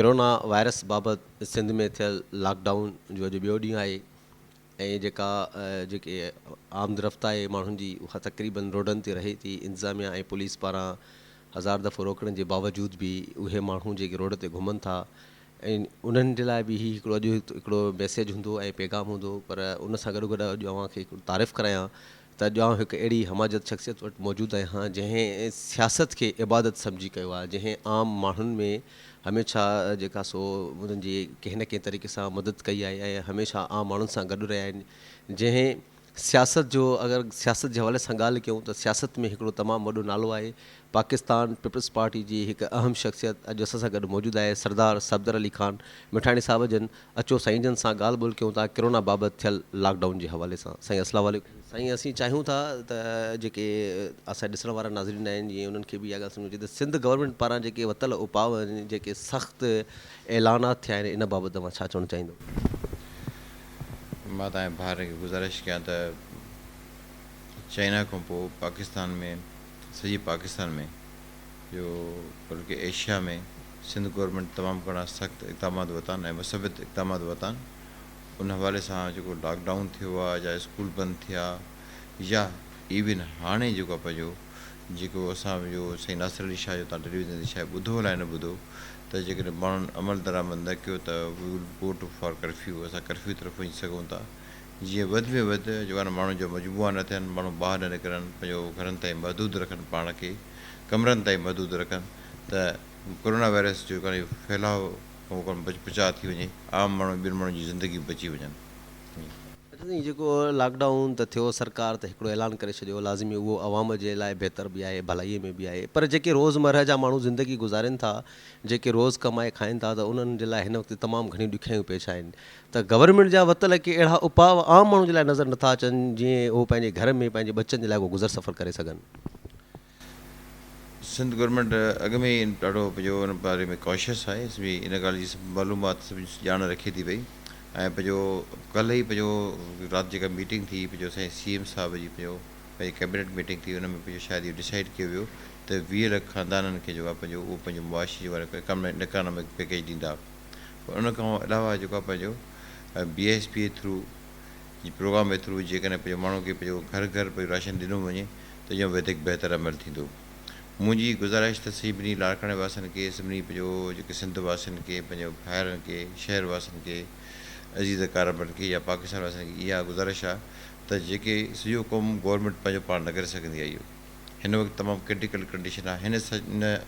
Corona virus بابت سنڌ ۾ ٿيل lock down جو اڄ ٻيو ڏينهن آهي ۽ جيڪا جيڪي آمد رفت آهي ماڻهن جي اها تقريبن روڊن تي رهي ٿي انتظاميا ۽ پوليس پاران هزار دفعو روڪڻ جي باوجود به اهي ماڻهو جيڪي روڊ تي گهمن ٿا ۽ انهن جي لاء به هي هڪڙو اڄ هڪڙو ميسيج هوندو ۽ پيغام هوندو پر ان سان گڏو گڏ اڄ اوهان کي هڪڙو تعارف ڪرايان ته اڄ آئون هڪ اهڙي هماجت شخصيت وٽ موجود آهيان جنهن سياست کي عبادت سمجهي ڪيو آهي جنهن عام ماڻهن ۾ هميشه جيڪا سو انهن جي ڪنهن نه ڪنهن طريقي سان مدد ڪئي آهي ۽ هميشه عام ماڻهن سان گڏ رهيا آهن جنهن سياست جو اگر سياست جي حوالي سان ڳالهه ڪيون ته سياست ۾ هڪڙو تمام وڏو نالو آهي پاڪستان پيپلز پارٽي جي هڪ اهم شخصيت اڄ اسان سان گڏ موجود آهي سردار صفدر علي خان مٺاڻي صاحب جن اچو سائين جن سان ڳالهه ٻولهه ڪيون ٿا ڪرونا بابت ٿيل لاڪ ڊائون جي حوالي سان سائين اسلام عليڪم. سائين اسين چاهيون ٿا ته جيڪي اسان جا ڏسڻ وارا ناظرين آهن جيئن انهن کي به اها ڳالهه سمجهه اچي ته سنڌ گورنمينٽ پاران جيڪي وتل اپاء آهن جيڪي سخت اعلانات ٿيا آهن ان بابت اوهان ڇا چوڻ چاهيندو. مان توهان جي ڀائرن کي گذارش ڪيان ته چائنا کان پوء پاڪستان ۾ سڄي پاڪستان ۾ جو بلڪه ايشيا ۾ سنڌ گورنمينٽ تمام گهڻا سخت اقدامات ورتا آهن ۽ مثبت اقدامات ورتا آهن ان حوالي سان جيڪو لاڪ ڊائون ٿيو آهي يا اسڪول بند ٿيا يا ايون هاڻي جيڪو آهي پنهنجو جيڪو اسان جو سائين ناصر علي شاهه جو تان ٽيليويزن تي شايد ٻڌو الائي نه ٻڌو ته جيڪڏهن ماڻهن عمل درآمد نه ڪيو ته we will go to for curfew اسان ڪرفيو طرف وڃي سگهون ٿا جيئن وڌ ۾ وڌ جيڪو آهي نه ماڻهن جا مجموعا نه ٿين ماڻهو ٻاهر نه نڪرن پنهنجو گهرن تائين محدود رکن پاڻ کي ڪمرن تائين محدود رکن ته ڪورونا وائرس جو جيڪو آهي ڦهلاء کان بچ بچاء ٿي وڃي عام ماڻهو ۽ ٻين ماڻهن جون زندگيون بچي وڃن. اچا سائين جيڪو لاڪ ڊائون ته ٿيو سرڪار ته هڪڙو اعلان ڪري ڇڏيو لازمي اهو عوام جي لاء بهتر به آهي ڀلائي ۾ به آهي پر جيڪي روز مرهه جا ماڻهو زندگي گذارين ٿا جيڪي روز ڪمائي کائين ٿا ته انهن جي لاء هن وقت تمام گهڻيون ڏکيائيون پيش آهن ته گورنمينٽ جا وتل ڪي اهڙا اپاء عام ماڻهو جي لاء نظر نٿا اچن جيئن هو پنهنجي گهر ۾ پنهنجي ٻچن جي لاء ڪو گذر سفر ڪري سگهن. سنڌ گورنمينٽ اڳ ۾ ئي ڏاڍو پنهنجو ان باري ۾ ڪاشيس آهي سڀ ان ڳالهه جي سڀ معلومات سڀ ڄاڻ رکي ٿي پئي ۽ پنهنجو ڪلهه ئي پنهنجو رات جيڪا ميٽنگ ٿي پنهنجو سائين سي ايم صاحب جي پنهنجو پنهنجي ڪيبنيٽ ميٽنگ ٿي ان ۾ پنهنجو شايد اهو ڊسائيڊ ڪيو ويو ته 20 لک خاندانن کي جيڪو آهي پنهنجو اهو پنهنجو معاشي جيڪو آهي اڪانامڪ پيڪيج ڏيندا پر ان کان علاوه جيڪو آهي پنهنجو بي ايس پي ٿرو جي پروگرام جي ٿرو جيڪڏهن پنهنجو ماڻهو کي پنهنجو گهر گهر پنهنجو راشن ڏنو وڃي ته اڃا وڌيڪ بهتر عمل ٿيندو. منهنجي گذارش ته سڀني لاڙڪاڻي واسين کي، سڀني پنهنجو جيڪي سنڌ واسين کي، پنهنجو ڀائرن کي، شهر واسين کي، عزيز اقاربن کي يا پاڪستان واسين کي اها گذارش آهي ته جيڪي سڄو ڪم گورنمينٽ پنهنجو پاڻ نه ڪري سگهندي آهي اهو هن وقت تمام ڪرٽيڪل ڪنڊيشن آهي هن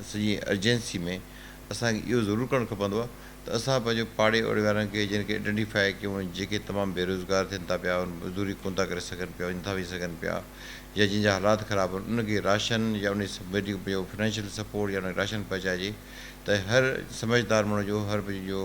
سڄي ارجنسي ۾ اسان کي اهو ضرور ڪرڻ کپندو آهي ته اسان پنهنجو پاڙي اوڙي وارن کي جن کي اڊنٽيفائي ڪيون جيڪي تمام بيروزگار ٿين ٿا پيا مزدوري ڪونه ٿا ڪري سگهن پيا نٿا وڃي سگهن پيا يا جن جا حالات خراب آهن انهن کي راشن يا انهن جي پنهنجو فنانشل سپورٽ يا انهن کي راشن پهچائجي ته هر سمجهدار ماڻهو جو هر پنهنجو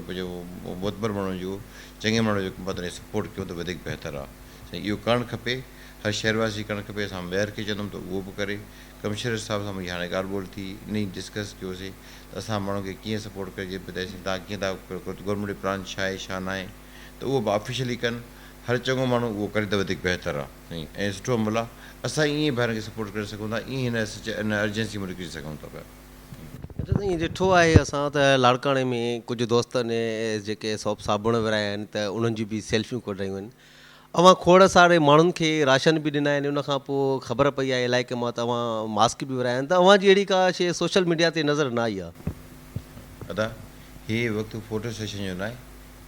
پنهنجو معتبر ماڻهو جو چڱي ماڻهو جو ڪم آهي سپورٽ ڪيون ته وڌيڪ بهتر آهي سائين اهو ڪرڻ کپي هر شهر واسي کي ڪرڻ کپي اسان ميئر کي چوندم ته اهو به ڪري ڪمشنر صاحب سان منهنجي هاڻي ڳالهه ٻولهه ٿي انهي ڊسڪس ڪيوسي ته اسان ماڻهن کي ڪيئن سپورٽ ڪجي ٻڌائيسين توهان ڪيئن ٿا گورنمينٽ جو پلان ڇا آهي ڇا ناهي ته اهو به آفيشلي ڪن هر چڱو ماڻهو اهو ڪري ته وڌيڪ بهتر آهي ۽ سٺو عمل آهي اسان ائين ئي ڀائرن کي سپورٽ ڪري سگهون ٿا ائين هن هن ارجنسي ۾ نڪري سگهون ٿا پيا. اچا سائين ائين ڏٺو آهي اسان ته لاڙڪاڻي ۾ ڪجهه دوستن جيڪي سوپ صابڻ ورهايا آهن ته انهن جون به سيلفيون ڪڍرايون آهن اوهان کوڙ ساري ماڻهن کي راشن به ڏنا آهن ان کان پوء خبر پئي آهي علائقي مان ته اوهان ماسڪ به ورهايا آهن ته اوهان جي اهڙي ڪا شيء سوشل ميڊيا تي نظر نه آئي آهي. ادا هي وقت فوٽو سيشن جو ناهي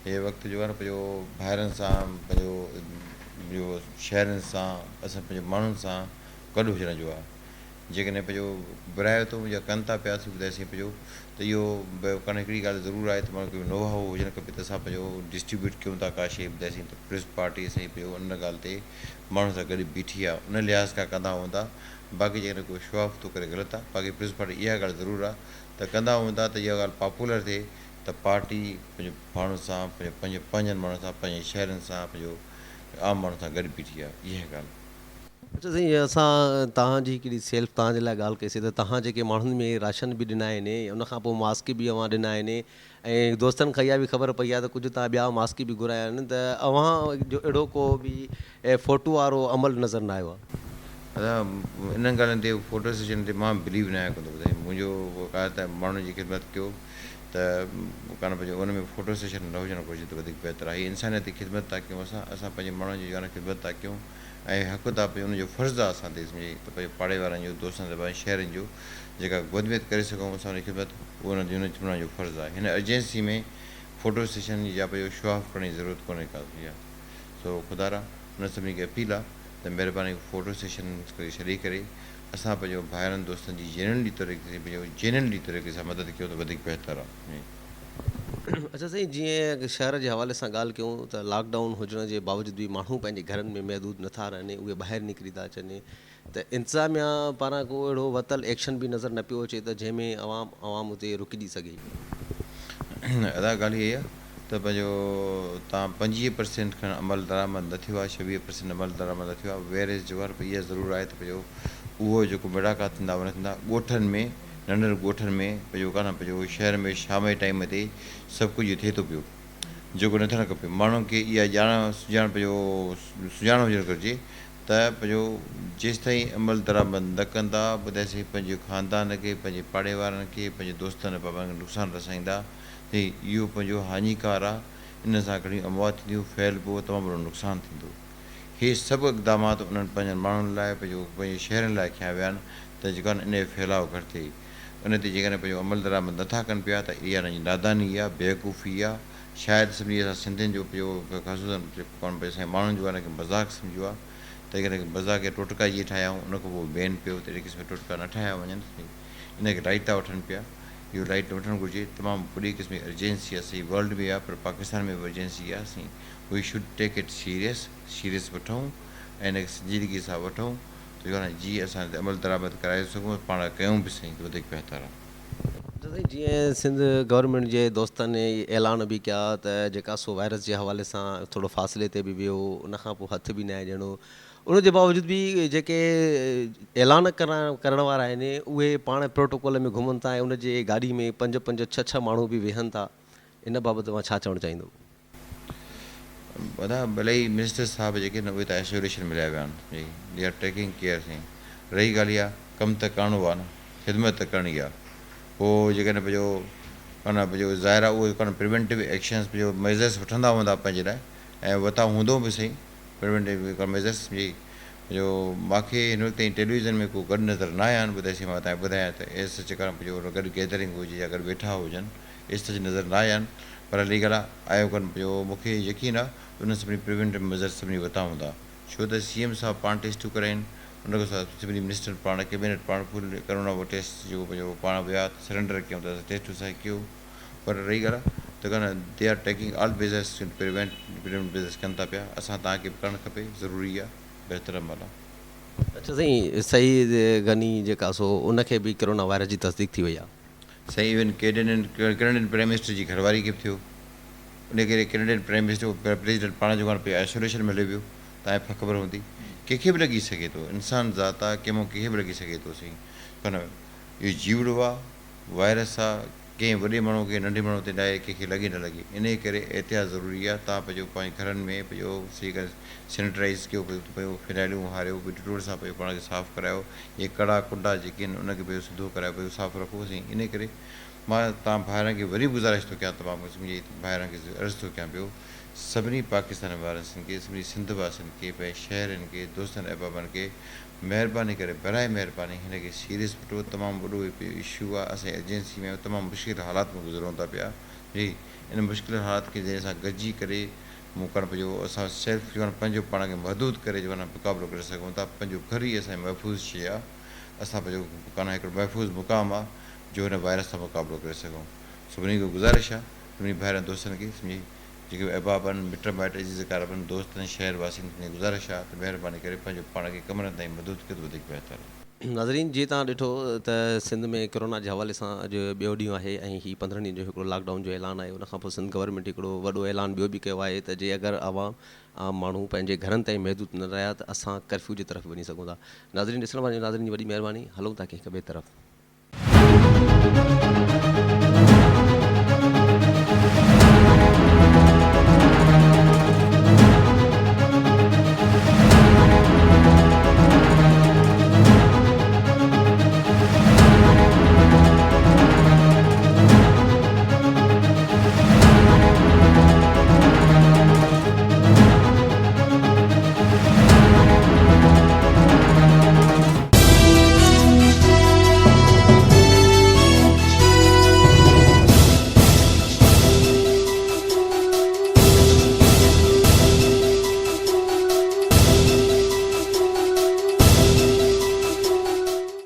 هي وقت جو آهي نه پنهنجو ڀائرن سان پنهنجو پنهنجو شهرين سان اسان پنهنجي ماڻهن سان گڏ هجڻ جو آهي جيڪڏهن پنهنجو ورهايو اٿئون يا ڪن ٿا پيا سي ٻڌائي سين پنهنجو ته اهو به ڪانه هڪڙي ڳالهه ضرور آهي ته ماڻهو کي نو هائو هجڻ کپي ته اسان پنهنجو ڊسٽريبيوٽ ڪيون ٿا ڪا شيء ٻڌائي سين ته پريس پارٽي اسان جي پنهنجو ان ڳالهه تي ماڻهن سان گڏ بيٺي آهي ان لحاظ کان ڪندا هوندا باقي جيڪڏهن ڪو شو آف ٿو ڪري غلط آهي باقي پريس پارٽي اها ڳالهه ضرور آهي ته ڪندا هوندا ته اها ڳالهه پاپولر ٿئي ته پارٽي پنهنجو ماڻهن سان پنهنجو پنهنجو پنهنجن ماڻهن سان پنهنجي شهرين سان پنهنجو عام ماڻهن سان گڏ بيٺي آهي اها ڳالهه. اچا سائين اسان توهان جي هڪڙي سيلف توهان جي لاء ڳالهه ڪئي سي ته توهان جيڪي ماڻهن ۾ راشن به ڏنا آهن ان کان پوء ماسڪ به اوهان ڏنا آهن ۽ دوستن کان اها به خبر پئي آهي ته ڪجهه توهان ٻيا ماسڪ به گهرايا آهن ته اوهان جو اهڙو ڪو به فوٽو وارو عمل نظر نه آيو آهي. ادا انهن ڳالهين تي فوٽو سيشن تي مان بليو ناهيان ڪندو سائين منهنجو ڪا ته ماڻهن جي خدمت ڪيو ته ڪانه پنهنجو ان ۾ فوٽو سيشن نه هجڻ گهرجي ته وڌيڪ بهتر آهي. هي انسانيت جي خدمت ٿا ڪيون اسان، اسان پنهنجي ماڻهن جي جيڪا خدمت ٿا ڪيون ۽ حق ٿا پنهنجو ان جو فرض آهي اسان تي سمجهي ته پنهنجي پاڙي وارن جو دوستن احبابن شهرين جو جيڪا وڌ ۾ وڌ ڪري سگهون اسان ان جي خدمت اهو انهن جو فرض آهي. هن ارجنسي ۾ فوٽو سيشن يا پنهنجو شو آف ڪرڻ جي ضرورت ڪونهي ڪا سمجهي سو خدارا انهن سڀني کي اپيل آهي ته مهرباني فوٽو سيشن کي ڇڏي ڪري اسان پنهنجو ڀائرن دوستن جي جينيونلي طريقي سان پنهنجو جينيونلي طريقي سان مدد ڪيون ته وڌيڪ بهتر آهي. اڇا سائين جيئن شهر جي حوالي سان ڳالهه ڪيون ته لاڪ ڊائون هجڻ جي باوجود به ماڻهو پنهنجي گهرن ۾ محدود نٿا رهن اهي ٻاهر نڪري ٿا اچن ته انتظاميا پاران ڪو اهڙو ورتل ايڪشن به نظر نه پيو اچي ته جنهن ۾ عوام عوام اتي رڪجي سگهي. ادا ڳالهه اها آهي ته پنهنجو تان 25 پرسينٽ کان عمل درآمد نه ٿيو آهي 26 پرسينٽ عمل درآمد نه ٿيو آهي ويئر از جوار پر اها ضرور آهي ته پنهنجو اهو جيڪو ميڙاڪا ٿيندا اهي نه ٿيندا ڳوٺن ۾ ننڍن ڳوٺن ۾ پنهنجو ڪانه پنهنجو شهر ۾ شام جي ٽائيم تي سڀ ڪجهه ٿئي ٿو پيو جيڪو نه ٿيڻ کپي ماڻهن کي اها ڄاڻ سڃاڻ پنهنجو سڃاڻ هجڻ گهرجي ته پنهنجو جيستائين عمل درآمد نه ڪندا تيسين پنهنجي خاندان کي، پنهنجي پاڙي وارن کي، پنهنجي دوستن احبابن کي نقصان رسائيندا ته اهو پنهنجو هاڃيڪار آ، ان سان گهڻيون اموات ٿينديون، ڦهلبو، تمام وڏو نقصان ٿيندو. هي سڀ اقدامات انهن پنهنجن ماڻهن لاء، پنهنجو پنهنجي شهرين لاء کنيا ويا آهن ته جيڪو آهي نه ان جو ڦهلاء گهٽ ٿئي. ان تي جيڪڏهن پنهنجو عمل درآمد نه ٿا ڪن پيا ته اها انهن جي ناداني آ، بيوقوفي آ، شايد سڀني اسان سنڌين جو پيو خصوصا اسان جي ماڻهن جو ان کي مذاق سمجهيو آهي ته ان کي مذاق يا ٽوٽڪا جيئن ٺاهيائون ان کان پوء بين پيو ته اهڙي قسم جا ٽوٽڪا نه ٺاهيا وڃن ان کي لائيٽ ٿا وٺن پيا اهو لائيٽ وٺڻ گهرجي تمام وڏي قسم جي ارجنسي آهي سڄي ورلڊ ۾ آهي پر پاڪستان ۾ به ارجنسي آهي سائين we should take it serious serious وٺون ۽ ان کي سنجيدگي سان وٺون ته جيئن اسان تي عمل درآمد ڪرائي سگهون پاڻ ڪيون به سائين ته وڌيڪ بهتر آهي. سائين جيئن سنڌ گورنمينٽ جي دوستن اعلان به ڪيا ته جيڪا سو وائرس جي حوالي سان ٿورو فاصلي تي به ويهو ان کان پوء هٿ به ناهي ڏيڻو ان جي باوجود به جيڪي اعلان ڪرڻ وارا آهن اهي پاڻ پروٽوڪول ۾ گهمن ٿا ۽ ان جي گاڏي ۾ پنج پنج ڇهه ڇهه ماڻهو به ويهن ٿا ان بابت اوهان ڇا چوڻ چاهيندو؟ ادا ڀلي منسٽر صاحب جيڪي آهن اهي ته آئسوليشن ۾ مليا ويا آهن جي the are taking care سائين رهي ڳالهه اها ڪم ته ڪرڻو آهي نه خدمت ته ڪرڻي آهي پوء جيڪڏهن پنهنجو ڪن پنهنجو ظاهر آهي اهي ڪن پريونٽو ايڪشنس پنهنجو ميزرس وٺندا هوندا پنهنجي لاء ۽ وتا هوندو به سائين پريونٽو ميزرس جي پنهنجو ماکي هن وقت تائين ٽيليويزن ۾ ڪو گڏ نظر نه آيا آهن ٻڌائي سائين مان تانکي ٻڌايان ته ايز سچ ڪن پنهنجو گڏ گيدرنگ هجي يا گڏ ويٺا هجن ايس سچ نظر نه آيا آهن پر ليگل آيو ڪن پيو مون کي يقين آ ته انهن سڀني پريونٽو ميزرس سڀني ورتا هوندا ڇو ته سي ايم صاحب پاڻ ٽيسٽون ڪرايون ان کان سواء سڀني منسٽرن پاڻ ڪيبينٽ پاڻ فل ڪرونا ٽيسٽ جو پنهنجو پاڻ ويا ته سرينڊر ڪيون ته اسان ٽيسٽون اسان ڪيو پر رهي ڳالهه ته ڪن they are taking all measures to prevent prevent measures ڪن ٿا پيا اسان توهان کي به ڪرڻ کپي ضروري آ بهتر عمل آ. اڇا سائين سعيد غني جيڪا سو ان کي به ڪرونا وائرس جي تصديق ٿي وئي آ. سائين ايون ڪينيڊين ڪينيڊين پرائم منسٽر جي گهر واري کي به ٿيو ان ڪري ڪينيڊين پرائم منسٽر پريزيڊنٽ پاڻ جو پاڻ پيو آئسوليشن ۾ هليو ويو تانکي پڪ خبر هوندي ڪنهن کي به لڳي سگهي ٿو انسان ذات آ ڪنهن مان ڪنهن کي به لڳي سگهي ٿو سائين پر اهو جيوڙو آ وائرس آ ڪنهن وڏي ماڻهو کي ننڍي ماڻهو تي ناهي ڪنهن کي لڳي نه لڳي انهي ڪري احتياط ضروري آ تان پنهنجو پنهنجي گهرن ۾ پنهنجو صحيح ڪري سينيٽرائيز ڪيو پنهنجو فنائلون هاريو ڊيٽول سان پنهنجو پاڻ کي صاف ڪرايو اهي ڪڙا ڪنڊا جيڪي آهن ان کي پنهنجو سڌو ڪرايو پنهنجو صاف رکو سائين انهي ڪري مان توهان ڀائرن کي وري گذارش ٿو ڪيان تمام قسم جي ڀائرن کي عرض ٿو ڪيان پيو سڀني پاڪستان وارثن کي سڀني سنڌ واسين کي پنهنجي شهرين کي دوستن احبابن کي مهرباني ڪري برائي مهرباني هن کي سيريس وٺو تمام وڏو هي اشو آهي اسان ايجنسي ۾ تمام مشڪل حالات ۾ گذرون ٿا پيا جي ان مشڪل حالات کي جنهن سان گڏجي ڪري مون ڪرڻ پنهنجو اسان سيلف جو پنهنجو پاڻ کي محدود ڪري جو مقابلو ڪري سگهون ٿا پنهنجو گهر ئي اسان جي محفوظ شيء آ اسان پنهنجو ڪانه هڪڙو محفوظ مقام آ جو هن وائرس سان مقابلو ڪري سگهون سڀني کي گذارش آ سڀني ڀائرن دوستن کي سمجهي جيڪي به احباب آهن مٽ مائٽ عزيز اقارب آهن دوست ۽ شهر واسين کي گذارش آ ته مهرباني ڪري پنهنجو پاڻ کي ڪمرن تائين محدود ڪيو ته وڌيڪ بهتر آ. ناظرين جيئن توهان ڏٺو ته سنڌ ۾ ڪرونا جي حوالي سان اڄ ٻيو ڏينهن آهي ۽ هي 15 ڏينهن جو هڪڙو لاڪ ڊائون جو اعلان آهي ان کان پوء سنڌ گورنمينٽ هڪڙو وڏو اعلان ٻيو به ڪيو آهي ته جي اگر عوام عام ماڻهو پنهنجي گهرن تائين محدود نه رهيا ته اسان ڪرفيو جي طرف وڃي سگهون ٿا ناظرين ڏسڻ وارن ناظرين جي وڏي مهرباني هلون ٿا ڪنهن هڪ ٻئي طرف.